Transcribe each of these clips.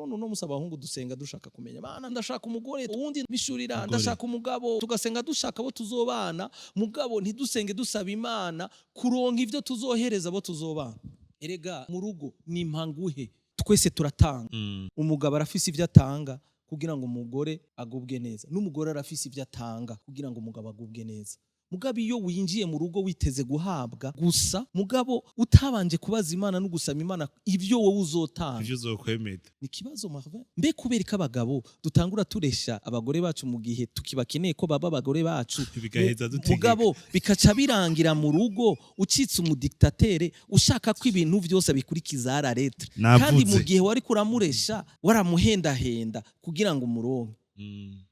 Urabona, uno musi abahungu dusenga dushaka kumenya: "Bana, ndashaka umugore." Uwundi mishurira: Umugore. "Ndashaka umugabo." Tugasenga dushaka abo tuzobana, mugabo ntidusenge dusaba Imana kuronka ivyo tuzohereza abo tuzobana. Erega mu rugo ni impanguhe, twese turatanga. Umugabo arafise ivyo atanga kugira ngo umugore agubwe neza, n'umugore arafise ivyo atanga kugira ngo umugabo agubwe neza. Mugabo iyo winjiye mu rugo witeze guhabwa gusa, mugabo utabanje kubaza Imana no gusaba Imana ivyo wowe uzotanga, ivyo uzokwemeza, ni ikibazo, Marvin. Mbe kubera ko abagabo dutangura turesha abagore bacu mu gihe tukibakeneye ko baba abagore bacu, bigaheza dutegeka. Mugabo bikaca birangira mu rugo ucitse umudiktatere, ushaka ko ibintu vyose bikurikiza à la lettre, kandi mu Navuze. gihe wari kuramuresha, waramuhendahenda kugira ngo umuronke.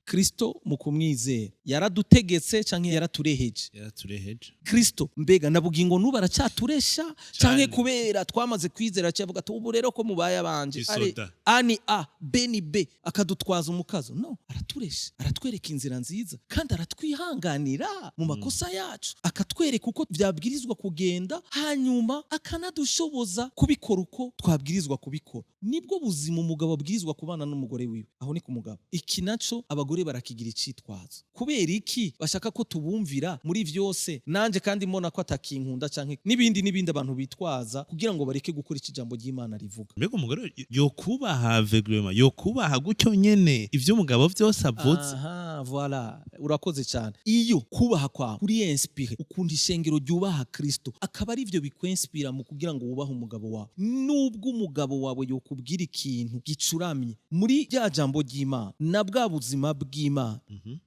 Kristo mu kumwizera yaradutegetse canke yaratureheje? Yaratureheje. Kristo mbega na bugingo n'ubu aracaturesha, canke Cane. kubera twamaze kwizera cyavuga ati: "Ubu rero ko mubaye abanje, are Isoda. A ni A, B ni B," akadutwaza umukazo? No, araturesha, aratwereka inzira nziza, kandi aratwihanganira mu makosa yacu, akatwereka uko vyabwirizwa kugenda, hanyuma akanadushoboza kubikora uko twabwirizwa kubikora. Nibwo buzima umugabo abwirizwa kubana n'umugore wiwe. Aho ni ku mugabo. Iki naco abagore barakigira icitwazo. Kubera iki bashaka ko tubumvira muri vyose, nanje kandi mbona ko atakinkunda, canke n'ibindi n'ibindi abantu bitwaza kugira ngo bareke gukora iki ijambo ry'Imana rivuga? Mbega umugore yokubaha aveuglement, yokubaha gutyo nyene ivyo umugabo vyose avuze? Aha, voilà, urakoze cyane. Iyo kubaha kwawe kuri inspiré ukuntu ishengero ryubaha Kristo, akaba ari byo bikwinspira mu kugira ngo wubahe umugabo wawe, nubwo umugabo wawe yokubwira ikintu gicuramye muri rya jambo ry'Imana na bwa buzima bw'Imana,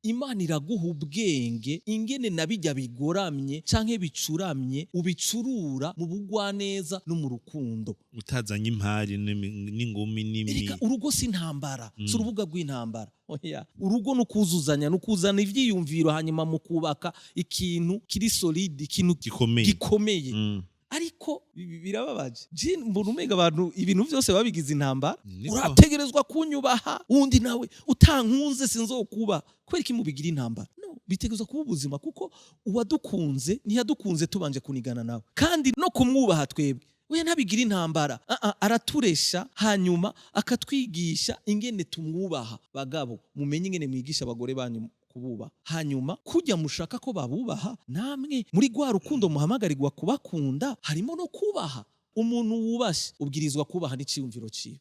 Imana iraguha ubwenge ingene na bijya bigoramye canke bicuramye ubicurura mu bugwaneza no mu rukundo, utazanye impari n'ingumi n'imi. Erega urugo si intambara, si urubuga rw'intambara. Oya, urugo ni ukuzuzanya, ni ukuzana ivyiyumviro, hanyuma mu kubaka ikintu kiri solide, ikintu gikomeye. Gikomeye. Ariko birababaje, je mbona umenga abantu ibintu byose babigize intambara. Niko. "Urategerezwa kunyubaha." Undi nawe: "Utankunze sinzokuba." Kubera iki mubigira intambara? No bitegerezwa kuba ubuzima, kuko uwadukunze ntiyadukunze tubanje kunigana nawe, kandi no kumwubaha twebwe we ntabigira intambara. Ah, ah, araturesha hanyuma akatwigisha ingene tumwubaha. Bagabo, mumenye ingene mwigisha abagore banyu kububaha, hanyuma kujya mushaka ko babubaha namwe muri rwa rukundo muhamagarirwa kubakunda harimo no kubaha. Umuntu wubashe ubwirizwa kubaha n'iciyumviro ciwe,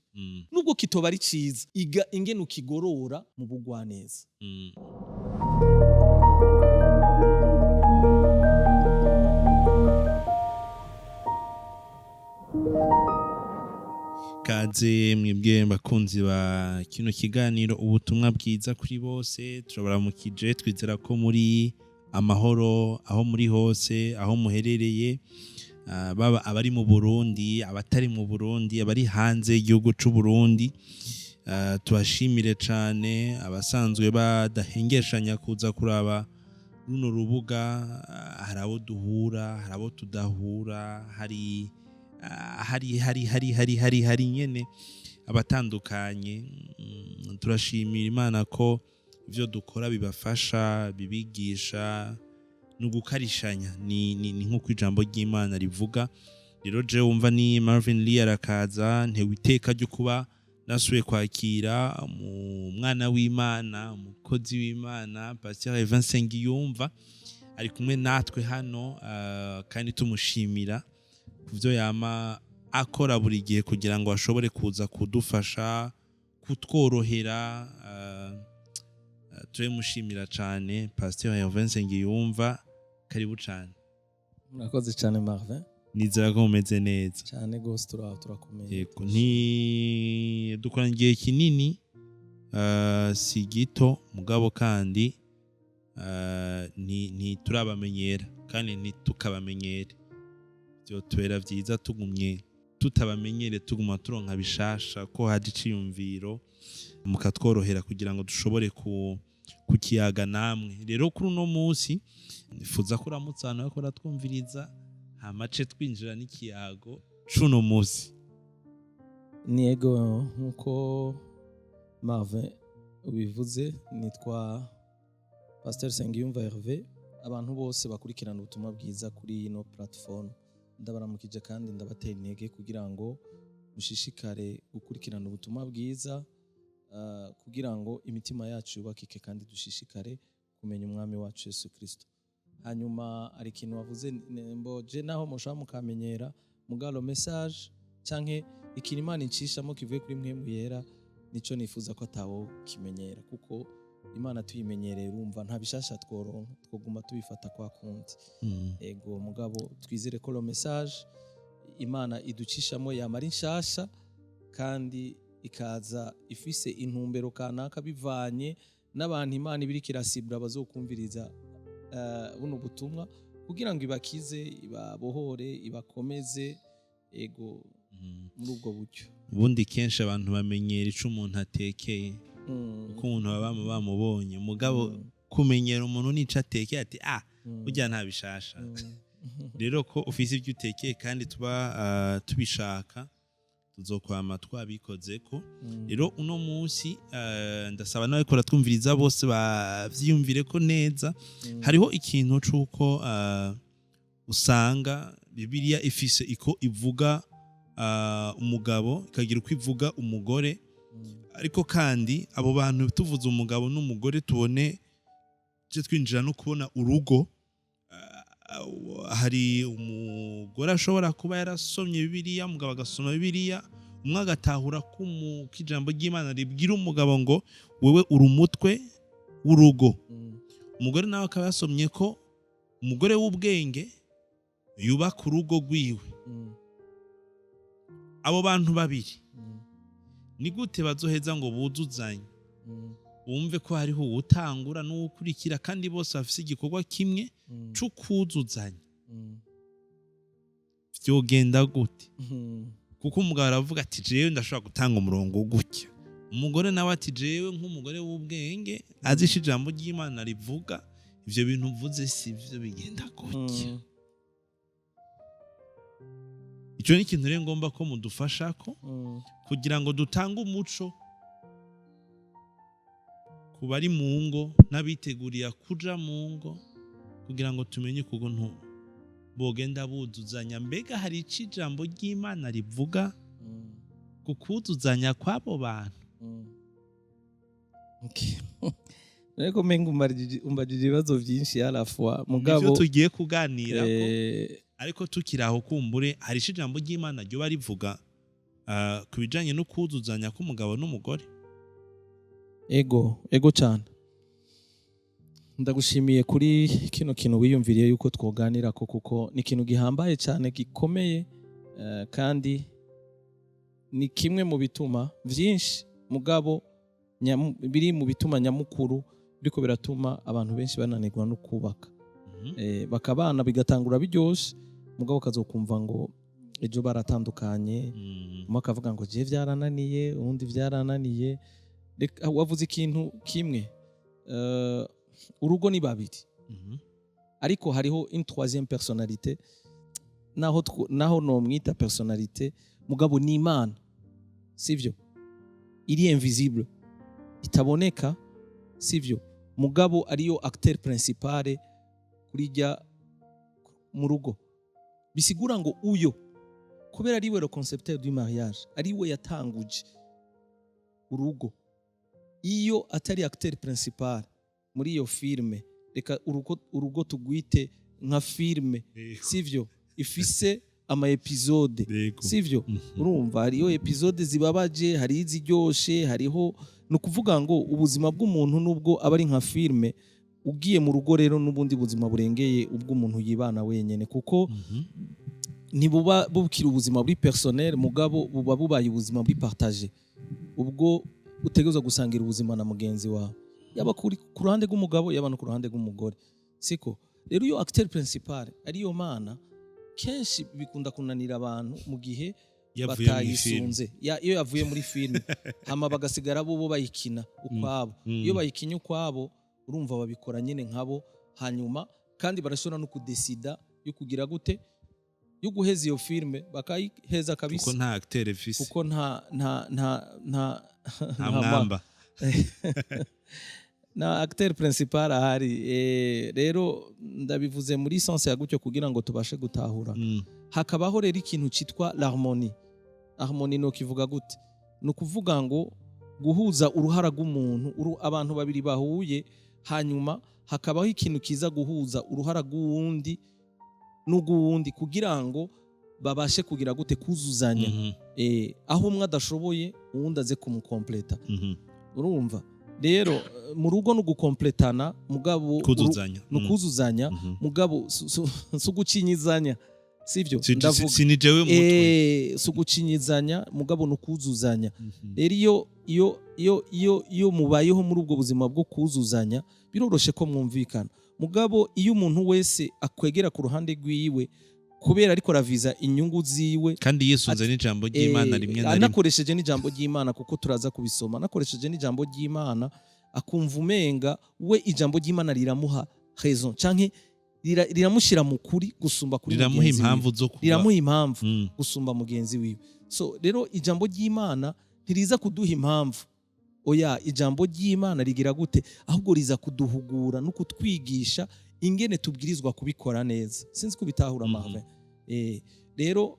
nubwo kitoba ari ciza, iga ingene ukigorora mu bugwaneza. Kaze mwebwe bakunzi ba kino kiganiro Ubutumwa Bwiza Kuri Bose. Turabaramukije, twizera ko muri amahoro aho muri hose, aho muherereye, baba abari mu Burundi, abatari mu Burundi, abari hanze y'igihugu c'u Burundi. Tubashimire cane abasanzwe badahengeshanya kuza kuraba runo rubuga. Hari abo duhura, hari abo tudahura, hari hari hari hari hari hari hari nyene abatandukanye. Turashimira Imana ko ivyo dukora bibafasha, bibigisha ni ugukarishanya, ni nk'uko ijambo ry'Imana rivuga. Rero je wumva ni Marvin Lee arakaza, ntewe iteka ryo kuba nasubiye kwakira mu mwana w'Imana, umukozi w'Imana, Pasteur Evan Nsengiyumva, ari kumwe natwe hano, kandi tumushimira ku byo yama akora buri gihe kugira ngo ashobore kuza kudufasha, kutworohera. Turamushimira cyane. Pasteur Evan Nsengiyumva, karibu cyane. Murakoze cyane, Marvin. Nizera ko mumeze neza. Cyane rwose, turakomeye. Yego, nti dukorana igihe kinini, si gito, mugabo kandi ntiturabamenyera kandi ntitukabamenyere. Byotubera byiza tugumye tutabamenyere, tuguma turonka bishasha ko haje iciyumviro, mukatworohera kugira ngo dushobore kukiyaga namwe. Rero kuri uno munsi nifuza ko uramutse ahantu bariko baratwumviriza, hamace twinjira n'ikiyago c'uno munsi. Niego, nkuko Marvin ubivuze, nitwa Pasteur Nsengiyumva Hervé. Abantu bose bakurikirana Ubutumwa Bwiza kuri ino platform, ndabaramukije kandi ndabatera intege kugira ngo Mushishikare gukurikirana ubutumwa bwiza kugira ngo imitima yacu yubakike kandi dushishikare kumenya Umwami wacu Yesu Kristo. Hanyuma hari ikintu wavuze, mboje naho mushobora mukamenyera, mugalo message canke ikintu Imana incishamo kivuye kuri Mpwemu Yera, nico nifuza ko atawo kimenyera, kuko Imana tuyimenyereye, urumva nta bishasha tworonka, twoguma tubifata kwa kundi. Ego, mugabo twizere ko le message Imana iducishamo yamara inshasha kandi ikaza ifise intumbero kanaka, bivanye n'abantu Imana ibiriko irasibura bazokumviriza buno butumwa, kugira ngo ibakize, ibabohore, ibakomeze. Ego, muri ubwo buryo. Ubundi kenshi abantu bamenyera ico umuntu atekeye, kuko umuntu baba bamubonye. Mugabo kumenyera umuntu n'ico atekeye, ati: "Ah, burya nta bishasha." Rero ko ufise ibyo utekeye kandi tuba tubishaka, tuzokwama twabikozeko. Rero uno munsi ndasaba n'abariko baratwumviriza bose bavyiyumvire ko neza. Hariho ikintu c'uko usanga Bibiliya ifise iko ivuga umugabo, ikagira uko ivuga umugore. Ariko kandi abo bantu tuvuze umugabo n'umugore, tubone tuje twinjira no kubona urugo. Hari umugore ashobora kuba yarasomye Bibiliya, umugabo agasoma Bibiliya, umwe agatahura ko ko ijambo ry'Imana ribwira umugabo ngo: "Wewe uri umutwe w'urugo." Umugore nawe akaba yasomye ko umugore w'ubwenge yubaka urugo rwiwe. Abo bantu babiri ni gute bazoheza ngo buzuzanye, bumve ko hariho uwutangura n'uwukurikira, kandi bose bafise igikorwa kimwe c'ukuzuzanya? Vyogenda gute? Kuko umugabo aravuga ati: "Jewe ndashobora gutanga umurongo gutya." Umugore nawe ati: "Jewe nk'umugore w'ubwenge azi ico ijambo ry'Imana rivuga, ivyo bintu mvuze si vyo, bigenda gutya." Ico ni ikintu rero ngomba ko mudufasha ko kugira ngo dutange umuco ku bari mu ngo n'abiteguriye kuja mu ngo, kugira ngo tumenye ukuntu bogenda buzuzanya. Mbega hari ico ijambo ry'Imana rivuga ku kuzuzanya kw'abo bantu? Okay. Ariko menga umbajije ibibazo vyinshi à la fois, nivyo mugabo tugiye kuganirako. Ariko tukiri aho, kumbure hari ico ijambo ry'Imana ryoba rivuga ku bijanye no kuzuzanya k'umugabo n'umugore? Ego cyane. Ndagushimiye kuri kino kintu wiyumviriye yuko twoganira ko, kuko ni ikintu gihambaye cyane, gikomeye, kandi ni kimwe mu bituma vyinshi, mugabo biri mu bituma nyamukuru biriko biratuma abantu benshi bananirwa no kubaka. Bakabana bigatangura biryoshe, mugabo kazokumva ngo ejo baratandukanye. Umwe akavuga ngo: "Je vyarananiye," uwundi: "Vyarananiye." Reka, wavuze ikintu kimwe, urugo ni babiri, ariko hariho une troisième personnalité, naho nomwita personnalité, mugabo ni Imana, sivyo? Iri invisible, itaboneka, sivyo? Mugabo ariyo acteur principal kuri rya mu rugo. Bisigura ngo uyo, kubera ariwe le concepteur du mariage, ariwe yatanguje urugo, iyo atari acteur principal muri iyo filme, reka urugo tugwite nka filme, sivyo? Ifise ama épisodes, sivyo? Urumva hariho épisodes zibabaje, hariho iziryoshe, hariho, ni ukuvuga ngo ubuzima bw'umuntu nubwo aba ari nka filme, ugiye mu rugo rero n'ubundi buzima burengeye ubw'umuntu yibana wenyene, kuko ntibuba bukiri ubuzima buri personnel, mugabo buba bubaye ubuzima buri partagé, ubwo utegerezwa gusangira ubuzima na mugenzi wawe, yaba ku ruhande rw'umugabo, yaba no ku ruhande rw'umugore, siko? Rero iyo acteur principal ariyo Mana, kenshi bikunda kunanira abantu mu gihe yavuye mu film. Batayisunze. Iyo yavuye muri filime, hama bagasigara bo bayikina ukwabo. Iyo bayikinye ukwabo, urumva babikora nyine nkabo. Hanyuma kandi barashobora no kudesida yo kugira gute, yo guheza iyo filime, bakayiheza kabisa. Kuko nta acteur ifise. Kuko nta nta mwamba. Na acteur principal ahari. Rero ndabivuze muri sens ya gutyo kugira ngo tubashe gutahura. Hakabaho rero ikintu cyitwa l'harmonie. Harmonie no kivuga gute? Ni ukuvuga ngo guhuza uruhara rw'umuntu, abantu babiri bahuye, hanyuma hakabaho ikintu kiza guhuza uruhara rw'uwundi n'urw'uwundi kugira ngo babashe kugira gute? Kuzuzanya. Aho umwe adashoboye, uwundi aze kumukompleta. Urumva rero, mu rugo ni ugukompletana, mugabo Kuzuzanya. Ni ukuzuzanya, mugabo si ugucinyizanya, sivyo? Ndavuga Si ni jewe mutwe. Si ugucinyizanya, mugabo ni ukuzuzanya. Rero iyo mubayeho muri ubwo buzima bwo kuzuzanya, biroroshe ko mwumvikana. Mugabo iyo umuntu wese akwegera ku ruhande rwiwe kubera ariko araviza inyungu ziwe, kandi yisunze n'ijambo ry'Imana rimwe na rimwe, anakoresheje n'ijambo ry'Imana, kuko turaza kubisoma, anakoresheje n'ijambo ry'Imana, akumva umenga we ijambo ry'Imana riramuha raison canke riramushyira mu kuri gusumba kuri riramuha mugenzi wiwe. Impamvu zo kuba Riramuha impamvu gusumba mugenzi wiwe. So rero ijambo ry'Imana ntiriza kuduha impamvu, oya. Ijambo ry'Imana rigira gute? Ahubwo riza kuduhugura no kutwigisha ingene tubwirizwa kubikora neza. Sinzi kubitahura. Marvin, rero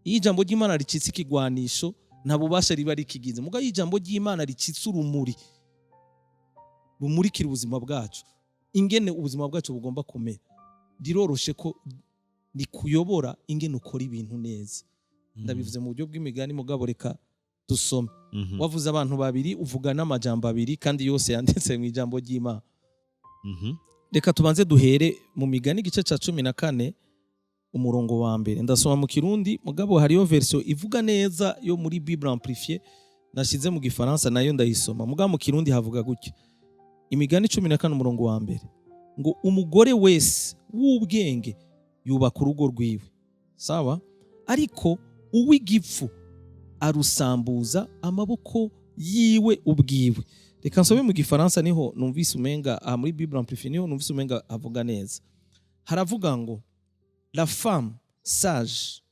iyo ijambo ry'Imana ricitse ikigwanisho, nta bubasha riba rikigize. Mugabo iyo ijambo ry'Imana ricitse urumuri rumurikira ubuzima bwacu, ingene ubuzima bwacu bugomba kumera, riroroshe ko rikuyobora ingene ukora ibintu neza. Ndabivuze mu buryo bw'imigani, mugabo reka dusome. Wavuze abantu babiri, uvuga n'amajambo abiri, kandi yose yanditse mu ijambo ry'Imana. Reka tubanze duhere mu Migani, igice cya 14, umurongo wa mbere. Ndasoma mu Kirundi, mugabo hariyo version ivuga neza yo muri Bible Amplifiée nashize mu Gifaransa, nayo ndayisoma. Mugabo mu Kirundi havuga gutya, Imigani 14, umurongo wa mbere, ngo: "Umugore wese w'ubwenge yubaka urugo rwiwe." Sawa? "Ariko uw'igipfu arusambuza amaboko yiwe ubwiwe." Reka nsome mu Gifaransa, niho numvise umenga, aha muri Bible Amplifiée niho numvise umenga avuga neza. Haravuga ngo: "La femme sage,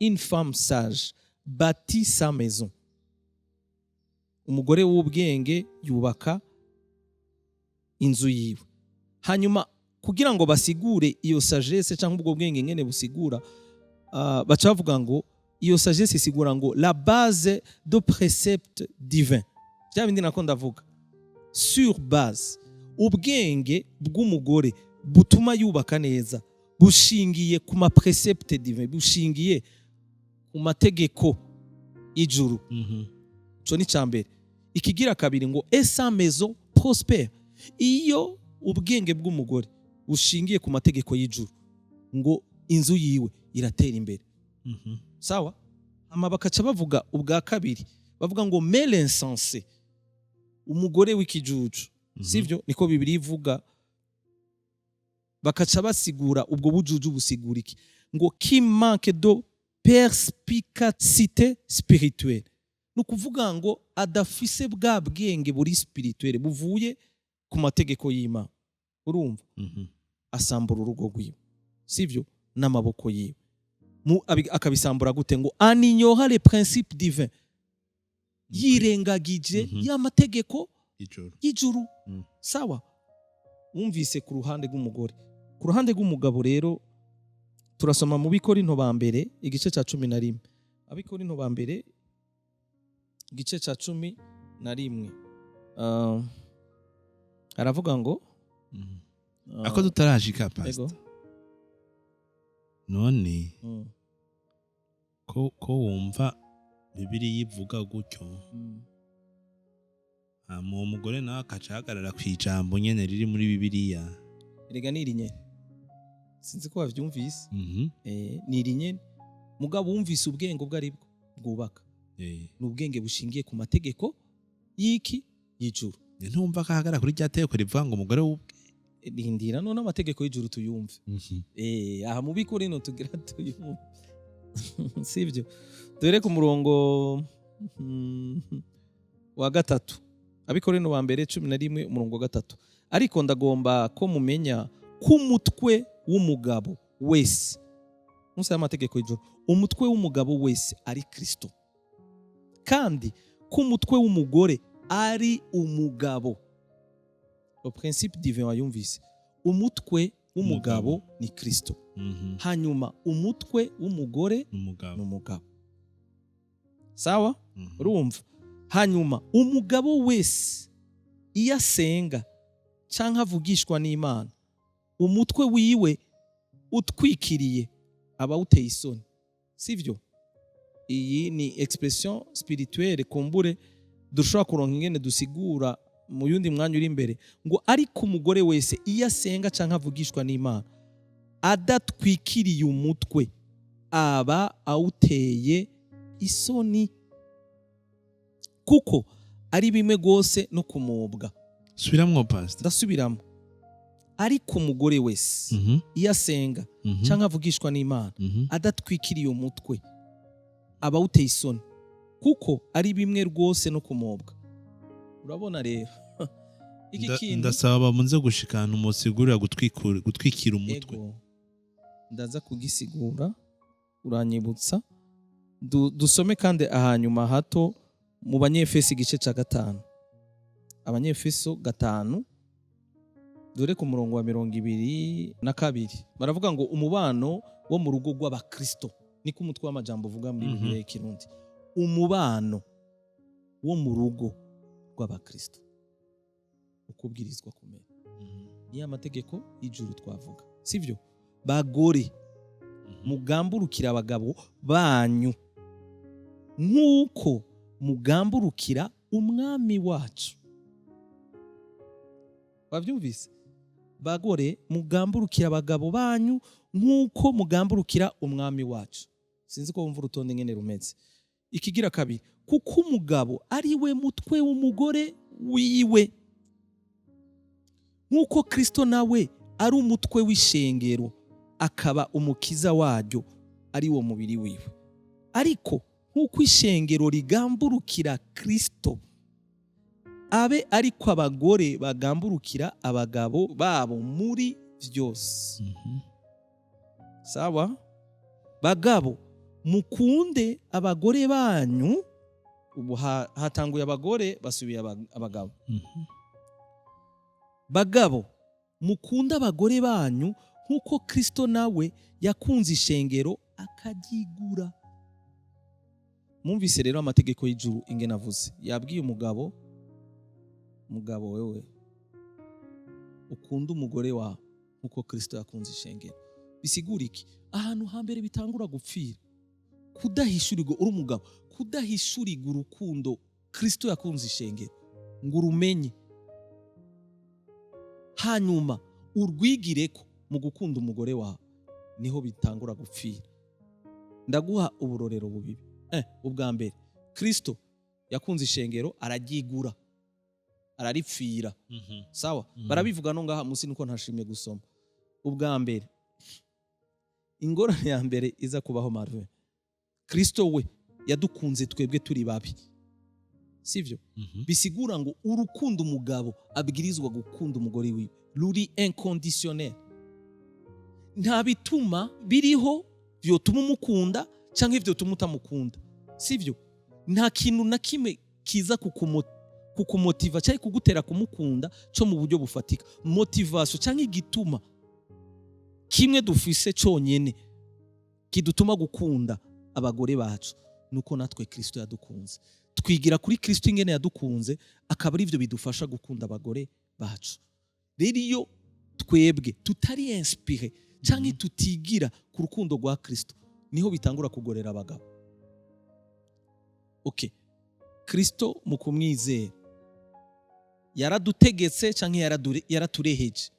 une femme sage bâtit sa maison." Umugore w'ubwenge yubaka inzu yiwe. Hanyuma kugira ngo basigure iyo sagesse cyangwa ubwo bwenge ngene busigura, baca bavuga ngo iyo sagesse isigura ngo la base de précepte divin, bya bindi nako ndavuga sur base. Ubwenge bw'umugore butuma yubaka neza bushingiye ku ma précepte divin, bushingiye ku mategeko y'ijuru. Ico ni ca mbere. Ikigira kabiri ngo: "Et sa maison prospère." Iyo ubwenge bw'umugore bushingiye ku mategeko y'ijuru, ngo inzu yiwe iratera imbere. Sawa? Hama bakaca bavuga ubwa kabiri, bavuga ngo: "Mais l'insensée", umugore w'ikijuju, sivyo? Niko Bibiliya ivuga. Bakaca basigura ubwo bujuju busigura iki? Ngo qui manque de perspicacité spirituelle, ni ukuvuga ngo adafise bwa bwenge buri spirituelle buvuye ku mategeko y'Imana, urumva, asambura urugo rwiwe, sivyo? N'amaboko yiwe. Akabisambura gute? Ngo en ignorant les principes divins, yirengagije ya mategeko Ijuru. y'ijuru. Sawa, wumvise ku ruhande rw'umugore. Ku ruhande rw'umugabo rero, turasoma mu Bikorinto ba mbere, igice cya 11. Abikorinto ba mbere, igice cya 11, aravuga ngo Ako tutarashika, ego. Pastor, none ko wumva Bibiliya ivuga gutyo, hama uwo mugore nawe akaca ahagarara ku ijambo nyene riri muri Bibiliya? Erega ni iri nyene, sinzi ko wavyumvise. Ni iri nyene, mugabo wumvise ubwenge ubwo ari bwo bwubaka, ni ubwenge bushingiye ku mategeko y'iki? Y'ijuru. Ntumva ko ahagarara kuri rya tegeko rivuga ngo umugore w'ubwe Rindira none amategeko y'ijuru tuyumve. Aha mu Bikorino tugira tuyumve, sivyo? Dore ku murongo wa gatatu, Abikorino ba mbere 11, umurongo wa gatatu: "Ariko ndagomba ko mumenya ko umutwe w'umugabo wese", munsi y'amategeko y'ijuru, "umutwe w'umugabo wese ari Kristo, kandi ko umutwe w'umugore ari umugabo." Le principe divin wayumvise? Umutwe w'umugabo ni Kristo, hanyuma umutwe w'umugore Umugabo. ni umugabo. Sawa? Mhm. Urumva, hanyuma umugabo wese iyo asenga canke avugishwa n'Imana, umutwe wiwe utwikiriye, aba awuteye isoni, sivyo? Iyi ni expression spirituelle, kumbure dushobora kuronka ingene dusigura mu yundi mwanya uri imbere. Ngo ariko umugore wese iyo asenga canke avugishwa n'Imana adatwikiriye umutwe, aba awuteye isoni, kuko ari bimwe rwose no kumubwa. Subiramwo, pastor. Ndasubiramo: ariko umugore wese iyo asenga canke avugishwa n'Imana adatwikiriye umutwe, aba awuteye isoni, kuko ari bimwe rwose no kumobwa. Urabona rero iki kintu. Ndasaba bamunze gushika ahantu musigurira gutwikira umutwe. Ego, ndaza kugisigura, uranyibutsa. Dusome kandi ahanyuma hato mu Banyefeso igice ca 5, Abanyefeso 5, dore ku murongo wa 22. Baravuga ngo umubano wo mu rugo rw'abakristo, niko umutwe w'amajambo uvuga muri Bibiliya y'ikirundi, umubano wo mu rugo rw'abakristo uko ubwirizwa kumera. Niyo amategeko y'ijuru twavuga, sivyo? Bagore, mugamburukira abagabo banyu nk'uko mugamburukira Umwami wacu. Wabyumvise? Bagore, mugamburukira abagabo banyu nk'uko mugamburukira Umwami wacu. Sinzi ko wumva urutonde ngene rumeze. Ikigira kabiri: kuko umugabo ari we mutwe w'umugore wiwe, nk'uko Kristo nawe ari umutwe w'ishengero, akaba umukiza waryo, ari wo mubiri wiwe. Ariko nk'uko ishengero rigamburukira Kristo, abe ariko abagore bagamburukira abagabo babo muri byose. Sawa? Bagabo, mukunde abagore banyu. Ubu hatanguye abagore, basubiye abagabo. Bagabo, mukunde abagore banyu nk'uko Kristo nawe yakunze ishengero akaryigura. Mwumvise rero amategeko y'ijuru ingene avuze. Yabwiye umugabo: mugabo, wewe ukunda umugore wawe nk'uko Kristo yakunze ishengero. Bisigura iki? Ahantu hambere bitangura gupfira, kudahishurirwa, uri umugabo, kudahishurirwa urukundo Kristo yakunze ishengero ngo urumenye, hanyuma urwigireko mu gukunda umugore wawe, niho bitangura gupfira. Ndaguha uburorero bubiri. Ubwa mbere, Kristo yakunze ishengero, araryigura, araripfira. Sawa? Mhm. Barabivuga no ngaha munsi, nuko ntashimye gusoma. Ubwa mbere, ingorane ya mbere iza kubaho, Marvin, Kristo we yadukunze twebwe turi babi, sivyo? Mhm. Bisigura ngo urukundo umugabo abwirizwa gukunda umugore wiwe ruri inconditionnel. Nta bituma biriho vyotuma umukunda canke vyotuma utamukunda, sivyo? Nta kintu na kimwe kiza kukumotiva cyangwa kugutera kumukunda cyo mu buryo bufatika, motivation cyangwa igituma kimwe dufise cyonyine kidutuma gukunda abagore bacu, nuko natwe Kristo yadukunze. Twigira kuri Kristo ingene yadukunze, akaba ari byo bidufasha gukunda abagore bacu. Rero iyo twebwe tutari inspiré cyangwa tutigira ku rukundo rwa Kristo, niho bitangura kugorera abagabo. Okay, Kristo mu kumwizera yaradutegetse cyangwa yaratureheje?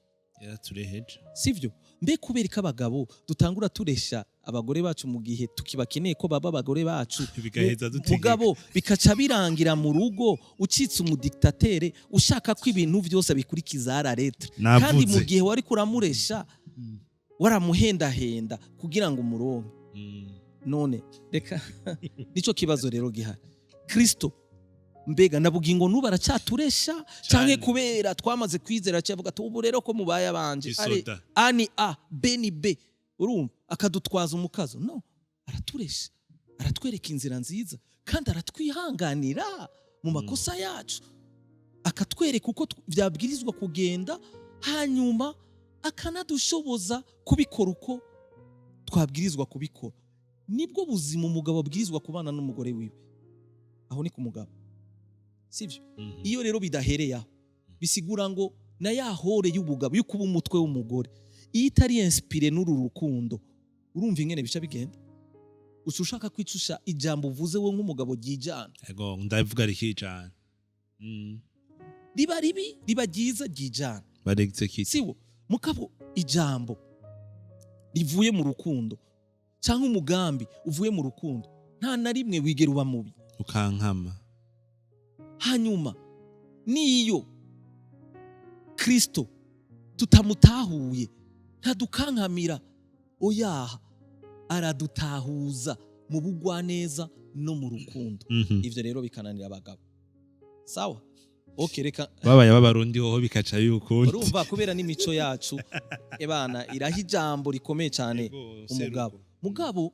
Yaratureheje. Sivyo? Mbe kubera ko abagabo dutangura turesha abagore bacu mu gihe tukibakeneye ko baba abagore bacu, Bigaheza dutegeka. Mugabo bikaca birangira mu rugo ucitse umudiktatere, ushaka ko ibintu byose bikurikiza à la lettre, kandi mu Navuze. gihe wari kuramuresha, waramuhendahenda kugira ngo umuronke. None reka nico kibazo rero gihari. Kristo mbega na bugingo n'ubu aracaturesha canke Cane. kubera twamaze kwizera cyavuga ati: "Ubu rero ko mubaye abanje, are Isoda. A ni A, B ni B"? Urumva akadutwaza umukazo? No, araturesha, aratwereka inzira nziza, kandi aratwihanganira mu makosa yacu, akatwereka uko vyabwirizwa kugenda, hanyuma akanadushoboza kubikora uko twabwirizwa kubikora. Nibwo buzima umugabo abwirizwa kubana n'umugore wiwe. Aho ni ku mugabo, sivyo? Iyo rero bidahereye aho, bisigura ngo na ya rôle y'ubugabo, yo kuba umutwe w'umugore, iyo itari inspiré n'uru rukundo, urumva ingene bica bigenda, uca ushaka kwicusha ijambo uvuze we nk'umugabo ryijana. Ego, ndavuga rikijana. Riba ribi, riba ryiza, ryijana. Barexecute. Siwo mugabo, ijambo rivuye mu rukundo cyangwa umugambi uvuye mu rukundo nta na rimwe wigera uba mubi. Ukankama. Hanyuma niyo Kristo tutamutahuye, ntadukankamira, oyaha, aradutahuza mu bugwaneza no mu rukundo. Ivyo rero bikananira abagabo. Sawa, okay, reka. Babaye b'Abarundi hoho bikaca yukundi. Urumva, kubera n'imico yacu ebana iraha ijambo rikomeye cyane umugabo. Mugabo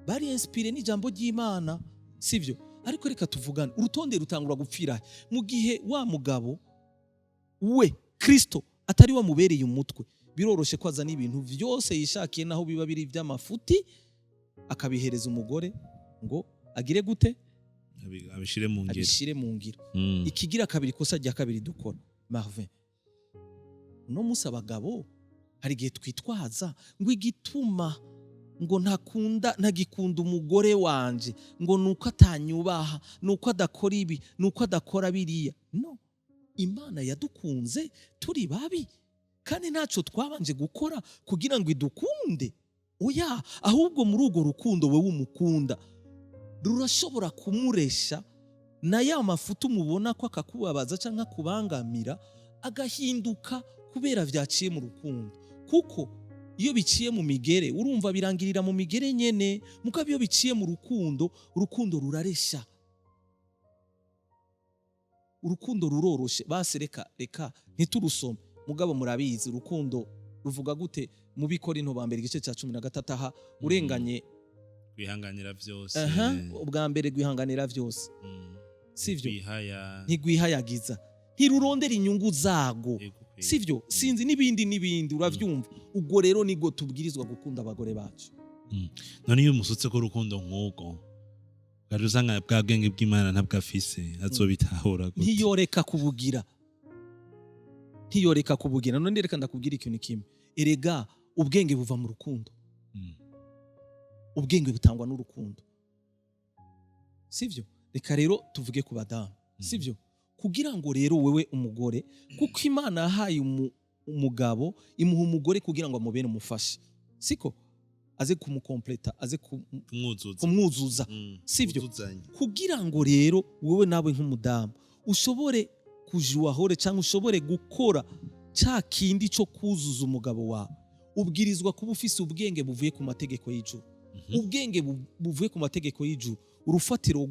bari inspiré n'ijambo ry'Imana, sivyo? Ariko reka tuvugane, urutonde rutangura gupfira he? Mu gihe wa mugabo we Kristo atari wamubereye umutwe, biroroshe ko azana ibintu vyose yishakiye, naho biba biri iby'amafuti, akabihereza umugore ngo agire gute? Abishire mu ngiro. Abishire mu ngiro. Ikigira kabiri, ikosa rya kabiri dukora, Marvin, uno munsi abagabo hari igihe twitwaza ngo igituma ngo ntakunda, ntagikunda umugore wanje, ngo nuko atanyubaha, nuko adakora ibi, nuko adakora biriya. No, Imana yadukunze turi babi, kandi ntacyo twabanje gukora kugira ngo idukunde. Oya, ahubwo muri urwo rukundo wowe umukunda rurashobora kumuresha na ya mafuti umubona ko akakubabaza cyangwa akubangamira, agahinduka kubera vyaciye mu rukundo. Kuko iyo biciye mu migere, urumva, birangirira mu migere nyene. Mugabo iyo biciye mu rukundo, urukundo ruraresha, urukundo ruroroshe. Basi reka ntiturusome, mugabo murabizi, urukundo ruvuga gute mu Bikorinto ba mbere igice cya 13? Aha urenganye. Kwihanganira vyose. Aha, ubwa mbere rwihanganira vyose, sivyo? Kwihaya. Ntigwihayagiza, ntirurondera inyungu zago. Yego kweli. Sivyo? Sinzi, n'ibindi n'ibindi, uravyumva. Ubwo rero nibwo tubwirizwa gukunda abagore bacu. None iyo umusutse ko urukundo nk'ubwo, ugaca usanga bwa bwenge bw'Imana ntabwo afise, azobitahura gute? Ntiyoreka kubugira, ntiyoreka kubugira. None reka ndakubwira ikintu kimwe: erega ubwenge buva mu rukundo. Ubwenge butangwa n'urukundo, sivyo? Reka rero tuvuge ku badamu, sivyo? Kugira ngo rero wewe umugore, kuko Imana yahaye umugabo, imuha umugore kugira ngo amubere umufashe, siko? Aze kumukompleta, aze kumwuzuza. Kumwuzuza, sivyo? Kuzuzanya. Kugira ngo rero wowe nawe nk'umudamu ushobore kujuwahore cyangwa ushobore gukora cya kindi cyo kuzuza umugabo wawe, ubwirizwa kuba ufise ubwenge buvuye ku mategeko y'ijuru. Ubwenge buvuye ku mategeko y'ijuru, urufatiro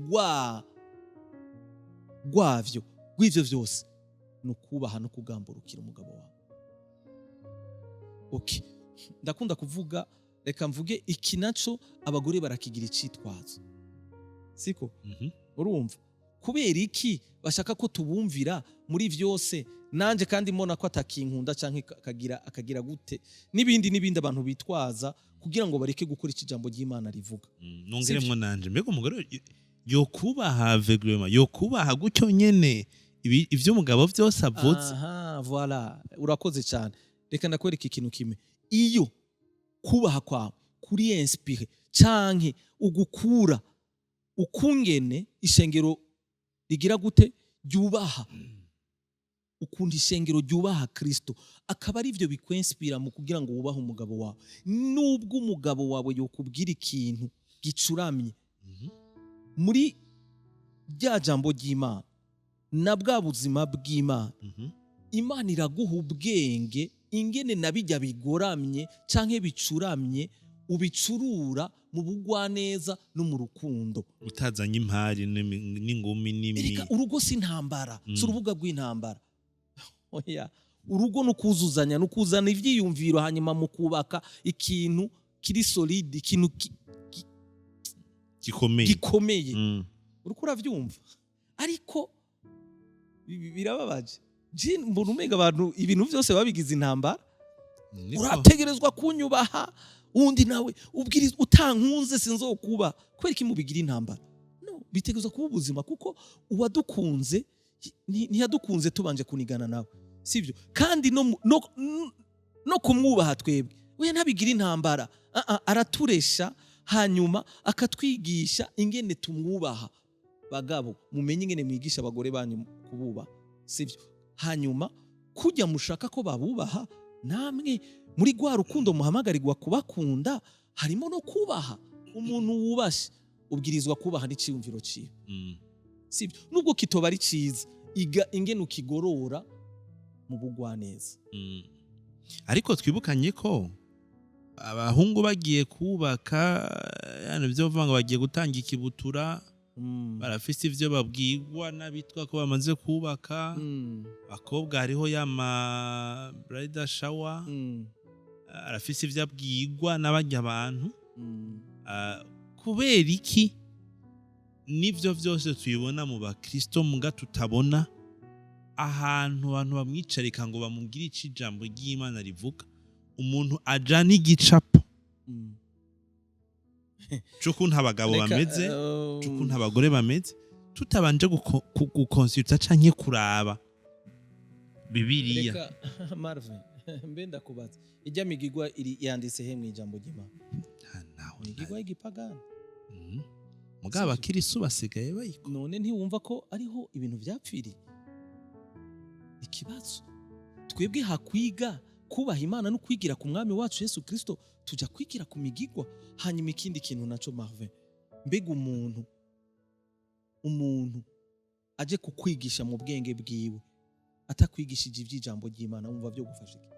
rwavyo, rw'ivyo vyose, ni ukubaha no kugamburukira umugabo wawe. Okay, ndakunda kuvuga, reka mvuge iki naco: abagore barakigira icitwazo, siko? Urumva, kubera iki bashaka ko tubumvira muri vyose, nanje kandi mbona ko atakinkunda, canke akagira gute, n'ibindi n'ibindi abantu bitwaza kugira ngo bareke gukora iki ijambo ry'Imana rivuga. Nongeremwo nanje: mbega umugore yokubaha aveuglement, yokubaha gutyo nyene ivyo umugabo vyose avuze? Aha, voilà, urakoze cyane. Reka ndakwereka ikintu kimwe: iyo kubaha kwawe kuri inspiré canke ugukura ukungene ishengero rigira gute, ryubaha, ukunda ishengero ryubaha Kristo, akaba ari byo bikwinspira mu kugira ngo wubahe umugabo wawe, nubwo umugabo wawe yokubwira ikintu gicuramye, muri rya jambo ry'Imana na bwa buzima bw'Imana, Imana iraguha ubwenge ingene na bijya bigoramye canke bicuramye ubicurura mu bugwaneza no mu rukundo. Utazanye impari n'ingumi n'imi. Erega urugo si intambara, si urubuga rw'intambara, oya. Urugo ni ukuzuzanya, ni ukuzana ivyiyumviro, hanyuma mu kubaka ikintu kiri solide, ikintu gikomeye. Gikomeye. Uriko uravyumva? Ariko birababaje. Je mbona umenga abantu ibintu vyose babigize intambara. Urategerezwa kunyubaha, undi nawe ubwirizwa, utankunze sinzokuba. Kubera iki mubigira intambara? No. Bitegerezwa kuba ubuzima, kuko uwadukunze ntiyadukunze tubanje kunigana nawe, sibyo? Kandi no kumwubaha twebwe, we ntabigira intambara. Ah, ah, araturesha, hanyuma akatwigisha ingene tumwubaha. Bagabo, mumenye ingene mwigisha abagore banyu kububaha, sibyo? Hanyuma kujya mushaka ko babubaha, namwe muri rwa rukundo muhamagarirwa kubakunda harimo no kubaha. Umuntu wubashe ubwirizwa kubaha n'iciyumviro ciwe, sibyo? Nubwo kitoba ari ciza, iga ingene ukigorora mu bugwaneza. Ariko twibukanye ko abahungu bagiye kubaka, yani byo bavuga ngo bagiye gutanga ikibutura, barafise ivyo babwirwa n'abitwa ko bamaze kubaka. Abakobwa hariho yama bridal shower, arafise ivyo abwirwa n'abarya abantu. Ah, kubera iki nivyo vyose tubibona mu bakristo, muga tutabona ahantu abantu bamwicarika ngo bamubwire ico ijambo ry'Imana rivuga, umuntu ajana igicapo c'ukuntu abagabo bameze, c'ukuntu abagore bameze, tutabanje gukonsulta canke kuraba Bibiliya? Reka, Marvin, mbe ndakubaza, ijya migigwa iri yanditse he mu ijambo ry'Imana? Ah, naho Imigigwa y'igipagani. Mugabo abakirisu basigaye bayikora. None ntiwumva ko ariho ibintu vyapfiriye? Ikibazo, twebwe hakwiga kubaha Imana no kwigira ku Mwami wacu Yesu Kristo, tujya kwigira ku migigwa. Hanyuma ikindi kintu naco, Marvin, mbega umuntu aje kukwigisha mu bwenge bwiwe atakwigishije iby'ijambo ry'Imana, wumva byo gufasha iki?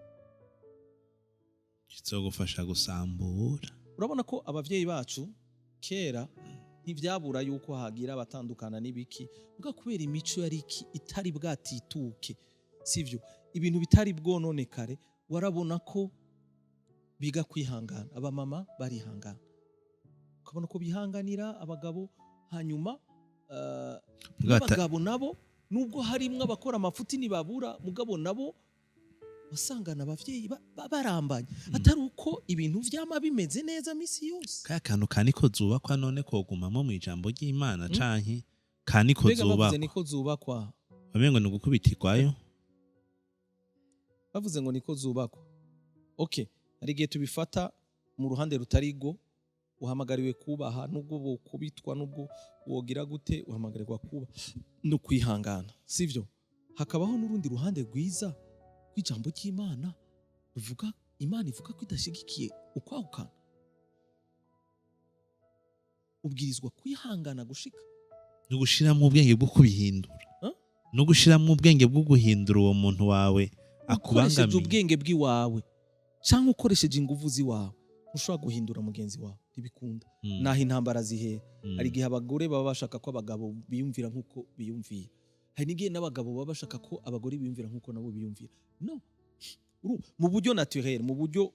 Kizogufasha gusambura. Urabona ko abavyeyi bacu kera ntivyabura yuko hagira abatandukana n'ibiki, mbwa kubera imico yari iki itari bwatituke, sivyo? Ibintu bitari bwononekare, warabona ko biga kwihangana. Abamama barihangana, ukabona ko bihanganira abagabo. Hanyuma n'abagabo nabo, nubwo harimwo abakora amafuti ntibabura, mugabo nabo wasangana abavyeyi barambanye, atari uko ibintu vyama bimeze neza misi yose. Kaya kantu ka niko zubakwa, none kogumamo mu ijambo ry'Imana, canke ka niko Mbega bavuze zubakwa? Niko zubakwa. Bamengo ni ugukubitirwayo. Bavuze ngo niko zubakwa, okay, hari igihe tubifata mu ruhande rutari rwo. Uhamagariwe kubaha, nubwo bokubitwa, nubwo wogira gute, uhamagarirwa kuba no kwihangana, sivyo? Hakabaho n'urundi ruhande rwiza rw'ijambo ry'Imana ruvuga, Imana ivuga ko idashigikiye ukwahukana. Ubwirizwa kwihangana gushika No gushiramo ubwenge bwo kubihindura. Huh? No gushiramo ubwenge bwo guhindura uwo muntu wawe Ukoresheje akubangamiye. ubwenge bw'iwawe cyangwa ukoresheje inguvu z'iwawe, ntushobora guhindura mugenzi wawe, ntibikunda. Naho intambara zihera, hari igihe abagore baba bashaka ko abagabo biyumvira nk'uko biyumvira, hari n'igihe n'abagabo baba bashaka ko abagore biyumvira nk'uko nabo biyumvira. No mu buryo naturel, mu buryo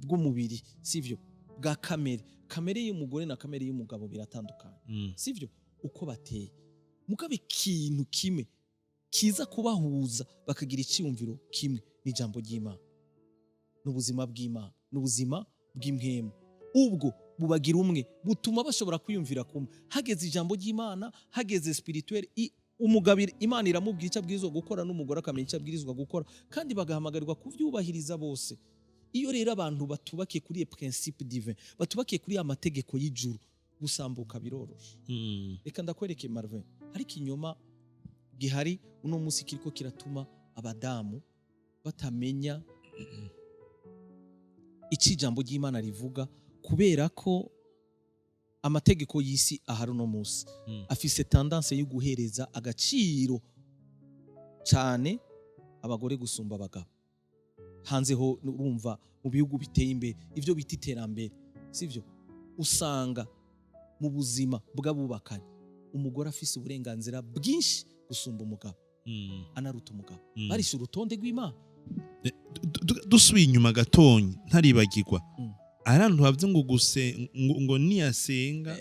bw'umubiri, sivyo, bwa kamere, kamere y'umugore na kamere y'umugabo biratandukanye, sivyo, uko bateye. Mugabo ikintu kimwe kiza kubahuza bakagira icyiyumviro kimwe ni ijambo ry'Imana, n'ubuzima bw'Imana, n'ubuzima bw'impwemu. Ubwo bubagira umwe, butuma bashobora kwiyumvira kumwe. Hageze ijambo ry'Imana, hageze spirituel, umugabo Imana iramubwira icyo abwirizwa gukora, n'umugore akamenya icyo abwirizwa gukora, kandi bagahamagarirwa kuvyubahiriza bose. Iyo rero abantu batubakiye kuri iyo principe divin, batubakiye kuri ya mategeko y'ijuru, gusambuka biroroshe. Reka ndakwereke, Marvin, hari ikinyoma gihari uno munsi kiriko kiratuma abadamu batamenya icyo ijambo ry'Imana rivuga, kubera ko amategeko y'isi ahari uno munsi afise tendance yo guhereza agaciro cyane abagore gusumba abagabo. Hanze ho urumva mu bihugu biteye imbere, ivyo bita iterambere, sivyo, usanga mu buzima bw'abubakanye umugore afise uburenganzira bwinshi gusumba umugabo, anaruta umugabo. Barishe urutonde rw'Imana. Dusubiye inyuma gatonyi, ntaribagirwa, ahantu havuze ngo guse ngo niyasenga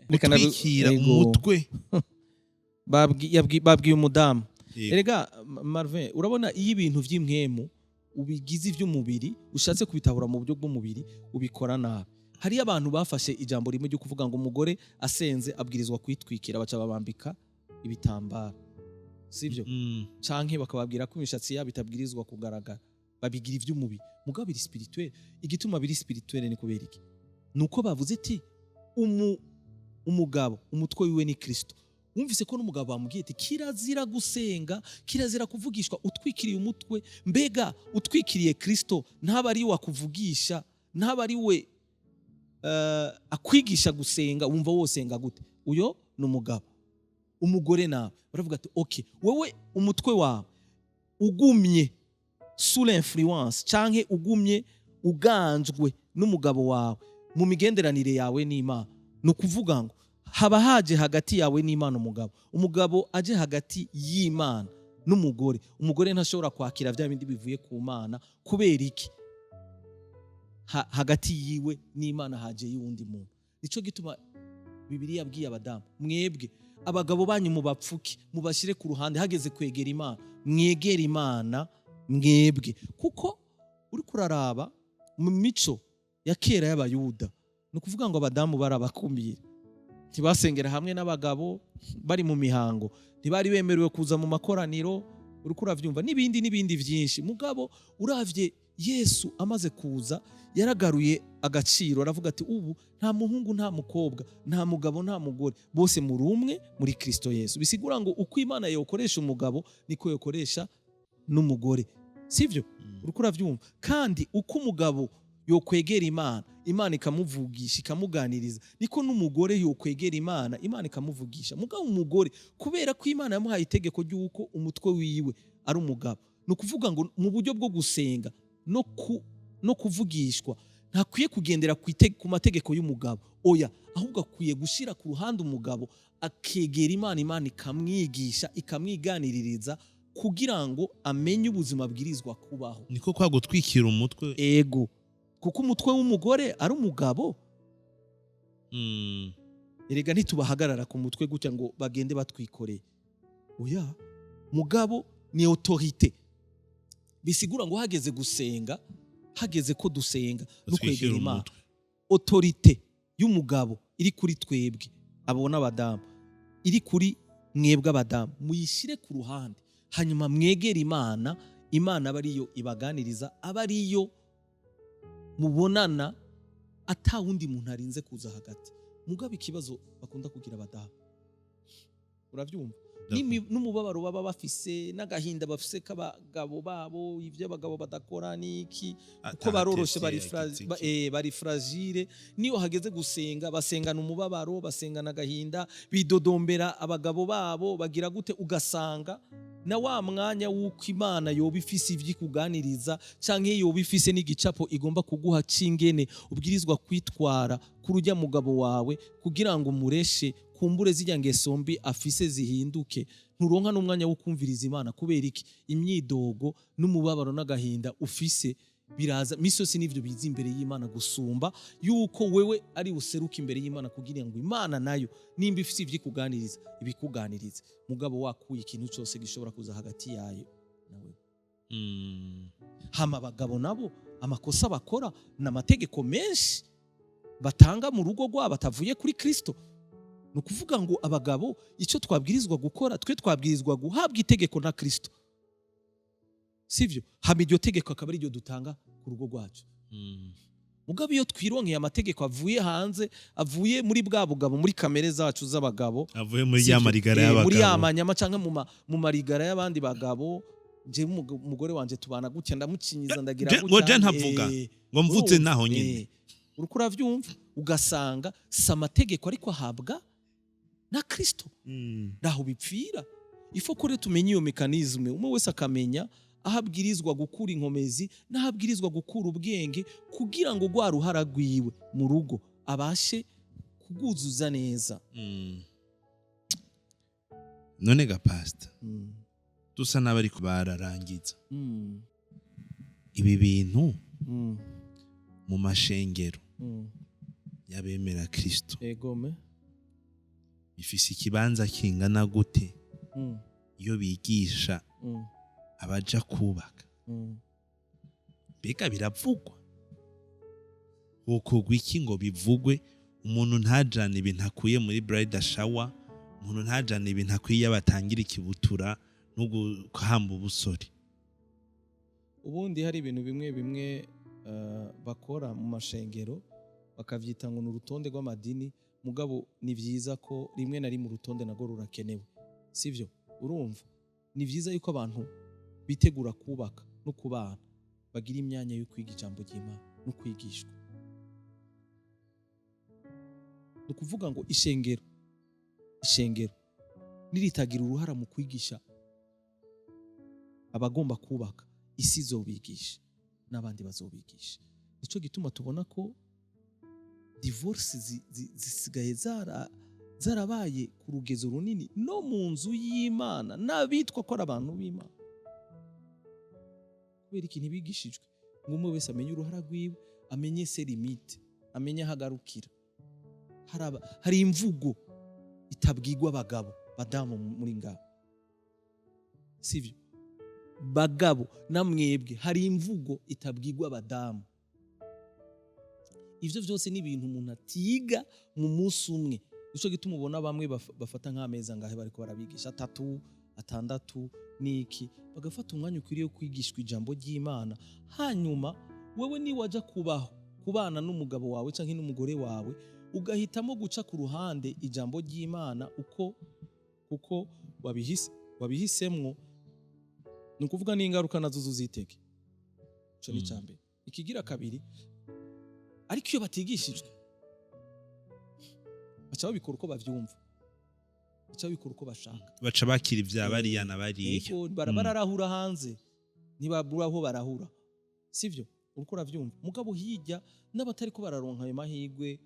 gutwikira umutwe. Babwiye umudamu. Yego. Erega Marvin, urabona iyo ibintu vy'impwemu ubigize ivy'umubiri, ushatse kubitahura mu buryo bw'umubiri, ubikora nabi. Hariyo abantu bafashe ijambo rimwe ryo kuvuga ngo umugore asenze abwirizwa kwitwikira, baca babambika ibitambaro, sivyo? Canke bakababwira ko imishatsi yabo itabwirizwa kugaragara, babigira ivy'umubiri. Mugabo biri spirituel. Igituma biri spirituel ni kubera iki? Nuko bavuze ati umugabo umutwe wiwe ni Kristo. Wumvise ko n'umugabo bamubwiye ati kirazira gusenga, kirazira kuvugishwa utwikiriye umutwe. Mbega utwikiriye Kristo, ntaba ari we akuvugisha, ntaba ari we akwigisha gusenga, wumva wosenga gute? Uyo ni umugabo. Umugore nawe baravuga ati okay, wewe umutwe wawe ugumye sous l'influence canke ugumye uganjwe n'umugabo wawe mu migenderanire yawe n'Imana, ni ukuvuga ngo haba haje hagati yawe n'Imana umugabo, umugabo aje hagati y'Imana n'umugore, umugore ntashobora kwakira bya bindi bivuye ku Mana. Kubera iki? Hagati yiwe n'Imana haje y'uwundi muntu. Nico gituma Bibiliya yabwiye abadamu: mwebwe abagabo banyu mubapfuke, mubashyire ku ruhande, hageze kwegera Imana mwegere Imana mwebwe. Kuko uri kuraraba mu mico ya kera y'Abayuda, ni ukuvuga ngo abadamu barabakumira, ntibasengera hamwe n'abagabo bari mu mihango, ntibari bemerewe kuza mu makoraniro, uriko uravyumva, n'ibindi n'ibindi vyinshi. Mugabo uravye Yesu amaze kuza, yaragaruye agaciro, aravuga ati ubu nta muhungu, nta mukobwa, nta mugabo, nta mugore, bose muri umwe muri Kristo Yesu. Bisigura ngo uko Imana yokoresha umugabo niko yokoresha n'umugore, sivyo? Uriko uravyumva? Kandi uko umugabo yokwegera Imana, Imana ikamuvugisha, ikamuganiriza, niko n'umugore yokwegera Imana, Imana ikamuvugisha. Mugabo umugore, kubera ko Imana yamuhaye itegeko ry'uko umutwe wiwe ari umugabo, ni ukuvuga ngo mu buryo bwo gusenga no kuvugishwa ntakwiye kugendera ku mategeko y'umugabo, oya, ahubwo akwiye gushyira ku ruhande umugabo, akegera Imana, Imana ikamwigisha, ikamwiganiririza, kugira ngo amenye ubuzima bwirizwa kubaho. Niko kwa gutwikira umutwe. Ego, kuko umutwe w'umugore ari umugabo. Erega ntitubahagarara ku mutwe gutya ngo bagende batwikoreye, oya. Mugabo ni autorité. Bisigura ngo hageze gusenga, hageze ko dusenga no batwikira kwegera Imana, umutwe. Autorité y'umugabo iri kuri twebwe abo n'abadamu, iri kuri mwebwe abadamu, muyishyire ku ruhande, hanyuma mwegere Imana. Imana aba ariyo ibaganiriza, aba ariyo mubonana, ata wundi muntu arinze kuza hagati. Mugabo ikibazo bakunda kugira abadamu, urabyumva, n'umubabaro baba bafise n'agahinda bafise k'abagabo babo, ibyo abagabo badakora n'iki, kuko baroroshe, bari fragile. Niyo hageze gusenga, basengana umubabaro, basengana agahinda, bidodombera abagabo babo, bagira gute, ugasanga na wa mwanya w'uko Imana yoba ifise ivyo ikuganiriza canke yoba ifise n'igicapo igomba kuguha c'ingene ubwirizwa kwitwara kuri urya mugabo wawe kugira ngo umureshe, kumbure zirya ngeso mbi afise zihinduke, nturonka n'umwanya wo kumviriza Imana. Kubera iki? Imyidogo n'umubabaro n'agahinda ufise biraza misi yose, n'ivyo biza imbere y'Imana gusumba yuko wewe ari buseruke imbere y'Imana kugira ngo Imana nayo nimba ifise ivyo ikuganiriza ibikuganirize, mugabo wakuye ikintu cyose gishobora kuza hagati yayo nawe. Hama abagabo nabo amakosa bakora ni amategeko menshi batanga mu rugo rwabo atavuye kuri Kristo. Ni ukuvuga ngo abagabo icyo twabwirizwa gukora, twe twabwirizwa guhabwa itegeko na Kristo, sivyo? Hama iryo tegeko akaba ariryo dutanga ku rugo rwacu. Mugabo iyo twironkeye amategeko avuye hanze, avuye muri bwa bugabo, muri kamere zacu z'abagabo, avuye muri sivyo? ya marigara Muri ya y'abagabo. manyama canke mu marigara y'abandi bagabo. Jewe umugore wanje tubana gutya, ndamucinyiza, ndagira Ngo je ntavuga. Ngo mvutse Urumva? naho nyine. Uriko uravyumva, ugasanga si amategeko ariko ahabwa na Kristo. Naho bipfira. Ifo ko rero tumenya iyo mécanisme, umwe wese akamenya aho abwirizwa gukura inkomezi n'aho abwirizwa gukura ubwenge kugira ngo rwa ruhara rwiwe mu rugo abashe kuguzuza neza. None ga pastor, dusa n'abari bararangiza ibi bintu mu mashengero y'abemera Kristo, Egome. bifise ikibanza kingana gute iyo bigisha abaja kubaka? Mbega biravugwa? Hokorwa iki ngo bivugwe, umuntu ntajane ibintu akuye muri bridal shower, umuntu ntajane ibintu akwiye batangira ikibutura no guhamba ubusore? Ubundi hari ibintu bimwe bimwe bakora mu mashengero bakavyita ngo ni urutonde rw'amadini, mugabo ni vyiza ko rimwe na rimwe urutonde narwo rurakenewe, sivyo? Urumva, ni vyiza yuko abantu bitegura kubaka no kubana bagira imyanya yo kwiga ijambo ry'Imana no kwigishwa. Ni ukuvuga ngo ishengero niritagira uruhara mu kwigisha abagomba kubaka, isi izobigisha n'abandi bazobigisha. Nico gituma tubona ko divorce zisigaye zarabaye ku rugezo runini no mu nzu y'Imana n'abitwa ko ari abantu b'Imana, kubera ikintu bigishijwe ngo umwe wese amenye uruhara rwiwe, amenye ses limites, amenye aho agarukira. Hari imvugo itabwirwa abagabo, badamu muri ngaho, sivyo? Bagabo namwebwe, hari imvugo itabwirwa abadamu. Ivyo vyose ni ibintu umuntu atiga mu munsi umwe. Nico gituma ubona bamwe bafata nk'amezi angahe bariko barabigisha, 3, 6 niki, bagafata umwanya ukwiriye wo kwigishwa ijambo ry'Imana. Hanyuma wewe niwaja kubaho kubana n'umugabo wawe canke n'umugore wawe, ugahitamo guca ku ruhande ijambo ry'Imana uko kuko wabihisemwo, ni ukuvuga n'ingaruka nazo zuzitege. Ico ni icambere. Ikigira kabiri, ariko iyo batigishijwe baca babikora uko bavyumva, baca babikora uko bashaka. Baca bakira ivya bariya na bariya. Ego, bararahura hanze, ntibabura aho barahura, sivyo? Uriko uravyumva? Mugabo hirya n'abatariko bararonka ayo mahirwe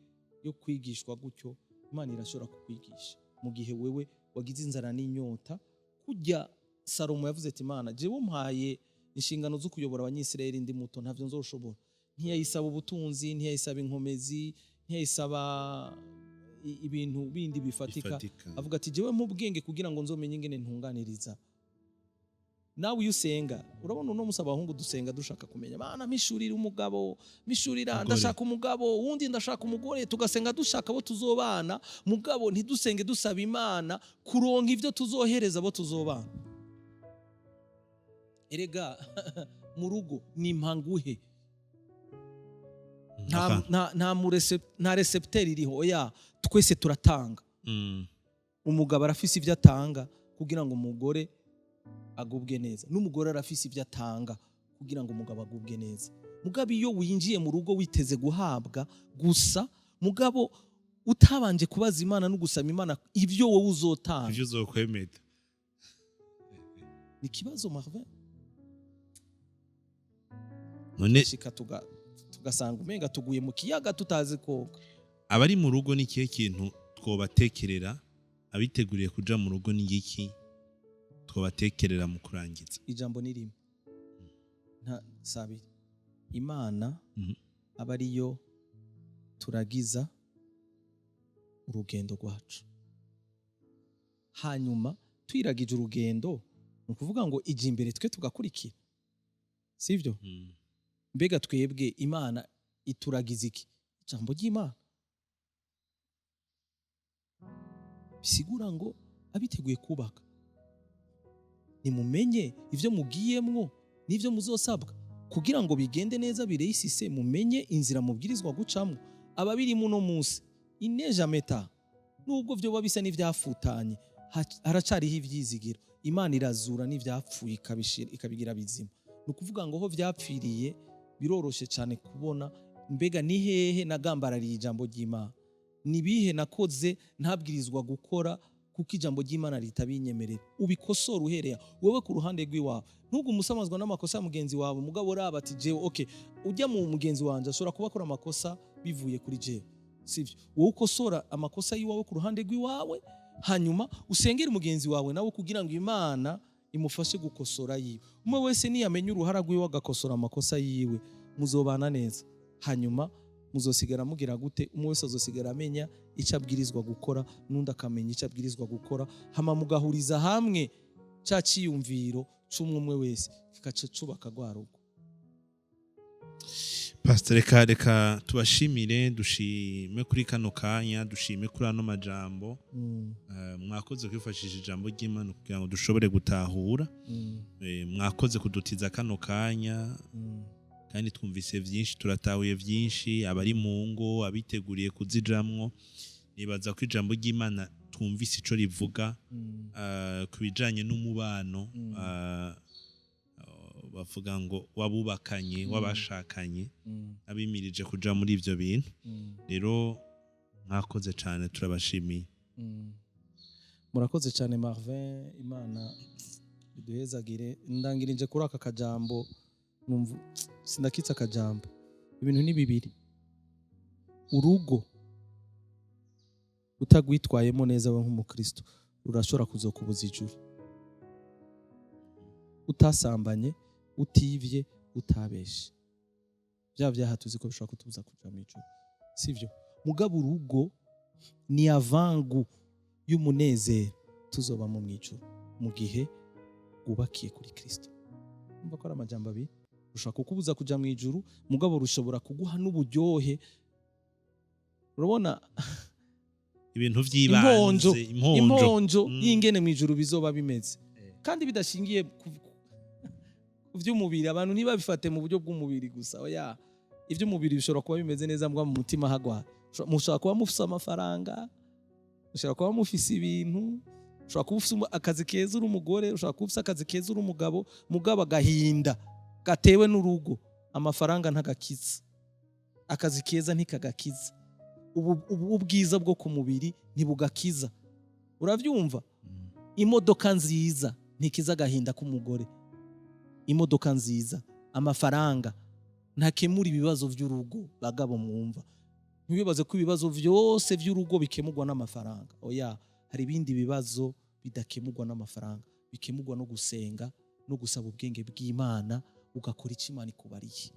yo kwigishwa gutyo, Imana irashobora kukwigisha mu gihe wewe wagize inzara n'inyota. Kurya Salomo yavuze ati: "Imana, jewe mpaye inshingano zo kuyobora Abanyisirayeli ndi muto, ntavyo nzoshobora." Ntiyayisaba ubutunzi, ntiyayisaba inkomezi, ntiyayisaba ibintu bindi bifatika. Bifatika. Avuga ati: "Jewe mu bwenge kugira ngo nzomenye ingene ntunganiriza." Nawe iyo usenga, urabona uno musi abahungu dusenga dushaka kumenya: "Bana, mishurira umugabo, mishurira." Umugore. "Ndashaka umugabo." Wundi: "Ndashaka umugore." Tugasenga dushaka abo tuzobana, mugabo ntidusenge dusaba Imana kuronka ivyo tuzohereza abo tuzobana. Erega mu rugo ni mpanguhe. Nta récepteur iriho, oya, twese turatanga. Umugabo arafise ivyo atanga kugira ngo umugore agubwe neza, n'umugore arafise ivyo atanga kugira ngo umugabo agubwe neza. Mugabo iyo winjiye mu rugo witeze guhabwa gusa, mugabo utabanje kubaza Imana no gusaba Imana ivyo wowe uzotanga, ivyo uzokwemeza, ni ikibazo, Marvin. None shika tugasanga umenga tuguye mu kiyaga tutazi koga. Abari mu rugo, ni ikihe kintu twobatekerera? Abiteguriye kuja mu rugo, ni igiki twobatekerera mu kurangiza? Ijambo ni rimwe, nta sabiri. Imana aba ariyo turagiza urugendo rwacu. Hanyuma twiragije urugendo, ni ukuvuga ngo ijya imbere, twe tugakurikira, sivyo? Mbega twebwe Imana ituragiza iki? Ijambo ry'Imana. Bisigura ngo abiteguye kubaka, nimumenye ivyo mugiyemwo n'ivyo muzosabwa kugira ngo bigende neza, bireyisise, mumenye inzira mubwirizwa gucamwo. Ababirimo uno munsi, ineja meta, nubwo vyoba bisa n'ivyafutanye, haracariho ivyizigiro. Imana irazura n'ivyapfuye ikabigira bizima. Ni ukuvuga ngo ho vyapfiriye biroroshe cyane kubona mbega ni hehe nagambarariye ijambo ry'Imana, ni bihe nakoze ntabwirizwa gukora kuko ijambo ry'Imana ritabinyemerera. Ubikosora uhereye aho. Wowe ku ruhande rw'iwawe, ntugume usamazwa n'amakosa ya mugenzi wawe, mugabo uraba ati: "Jewe, okay, ujya mu mugenzi wanje ashobora kuba akora amakosa bivuye kuri jewe," sivyo? Wowe ukosora amakosa y'iwawe ku ruhande rw'iwawe, hanyuma usengere mugenzi wawe nawe kugira ngo Imana imufashe gukosora yiwe. Umwe wese niyamenya uruhara rwiwe agakosora amakosa yiwe, muzobana neza. Hanyuma muzosigara mugira gute? Umwe wese azosigara amenya icyo abwirizwa gukora, n'undi akamenya icyo abwirizwa gukora, hama mugahuriza hamwe ca ciyumviro c'umwe, umwe wese kikaca cubaka rwa rugo. Pastor, reka tubashimire, dushime kuri kano kanya, dushime kuri ano majambo. Mwakoze kwifashisha ijambo ry'Imana kugira ngo dushobore gutahura. Mwakoze kudutiza kano kanya, kandi twumvise vyinshi, turatahuye vyinshi. Abari mu ngo, abiteguriye kuzijamwo, nibaza ko ijambo ry'Imana twumvise ico rivuga ku bijanye n'umubano, bavuga ngo wabubakanye, wabashakanye, abimirije kuja muri ivyo bintu. Rero mwakoze cane, turabashimiye. Murakoze cyane, Marvin. Imana iduhezagire. Ndangirije kuri aka kajambo, numva sindakitse akajambo. Ibintu ni bibiri: urugo utagwitwayemo neza we nk'umukristo rurashobora kuzokubuza ijuru, utasambanye, utivye, utabeshe, bya vyaha tuzi ko bishobora kutubuza kuja mu ijuru, sivyo? Mugabo urugo ni avangu y'umunezero tuzobamo mu ijuru mu gihe wubakiye kuri Kristo. Umva ko ari amajambo abiri: rushobora kukubuza kuja mu ijuru, mugabo rushobora kuguha n'uburyohe. Urabona ibintu vy'ibanze. Imponjo. Imponjo. Imponjo y'ingene mu ijuru bizoba bimeze, kandi bidashingiye ku vy'umubiri. Abantu ntibabifate mu buryo bw'umubiri gusa, oya. Ivy'umubiri bishobora kuba bimeze neza, mbwa mu mutima hagwa. Mushobora kuba mufise amafaranga, mushobora kuba mufise ibintu, ushobora kuba ufise akazi keza uri umugore, ushobora kuba ufise akazi keza uri umugabo, mugabo agahinda gatewe n'urugo, amafaranga ntagakiza, akazi keza ntikagakiza, ubu ubwiza bwo ku mubiri ntibugakiza. Uravyumva? Imodoka nziza ntikiza agahinda k'umugore, imodoka nziza, amafaranga ntakemura ibibazo by'urugo. Bagabo mwumva, ntibibaze ko ibibazo byose by'urugo bikemurwa n'amafaranga, oya. Hari ibindi bibazo bidakemurwa n'amafaranga, bikemurwa no gusenga no gusaba ubwenge bw'Imana, ugakora icyo Imana ikubariye.